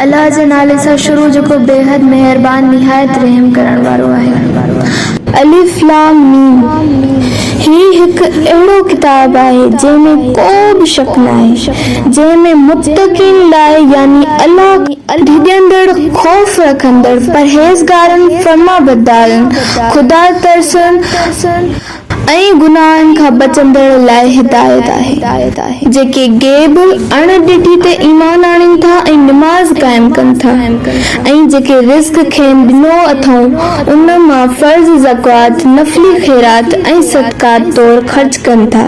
الله جي نالي سان شروع جيڪو بيحد مهربان نهايت رحم ڪرڻ وارو آهي. الف لام ميم، هي هڪ اهڙو ڪتاب آهي جنهن ۾ ڪو به شڪ ناهي، جنهن ۾ متقين لاء يعني الله کان ڊڄندڙ، خوف رکندڙ، پرهيزگارن، فرمانبردارن، خدا ترسن، ۽ گناهن کان بچندڙ لاء هدايت آهي، جيڪي غيب، اڻ ڏٺي، تي ايمان آڻين ٿا ۽ نماز قائم ڪن ٿا ۽ جيڪي رزق کين ڏنو اٿئون ان مان فرض زڪوات، نفلي خيرات ۽ صدقات طور خرچ ڪن ٿا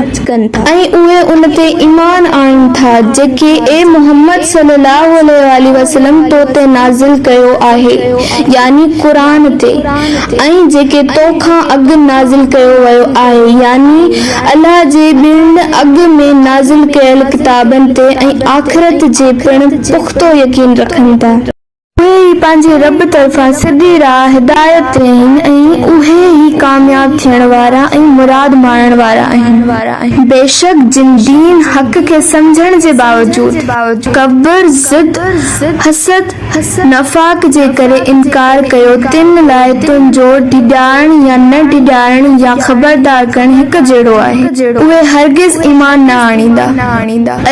۽ اهي ان تي ايمان آڻين ٿا جيڪي اي محمد صلي الله عليه واٰله وسلم تو تي نازل ڪيو آهي يعني قرآن تي. ۽ جيڪي تو کان اڳ نازل ڪيو ويو آهي، يعني الله جي ٻين اڳ ۾ نازل ڪيل ڪتابن تي ۽ آخرت جي پڻ پختو يقين رکن ٿا. اهي ئي پنهنجي رب طرفان سڌي راهه، هدايت، تي آهن ۽ اهي ئي ڪامياب ٿيڻ وارا ۽ مراد ماڻڻ وارا آهن. بيشڪ جن دين حق کي سمجهڻ جي باوجود تڪبر، ضد، حسد، نفاق جي ڪري انڪار ڪيو تن لاء تنهنجو ڊيڄارڻ يا نه ڊيڄارڻ يا خبردار ڪرڻ هڪ جهڙو آهي، اهي هرگز ايمان نه آڻيندا.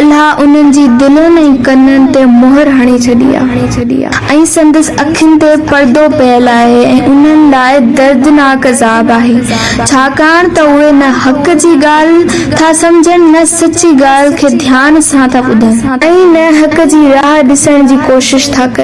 الله انهن جي دلين ۽ ڪنن تي مهر هڻي ڇڏي آهي ۽ سندس اکين تي پردو پيل آهي ۽ انهن لاء دردناڪ عذاب آهي، ڇاڪاڻ ته اهي نه حق جي ڳالهه ٿا سمجهن نه سچي ڳالهه کي ڌيان سان ٿا ٻڌن. ۽ نه حق جي راهه ڏسڻ جي ڪوشش ٿا ڪن.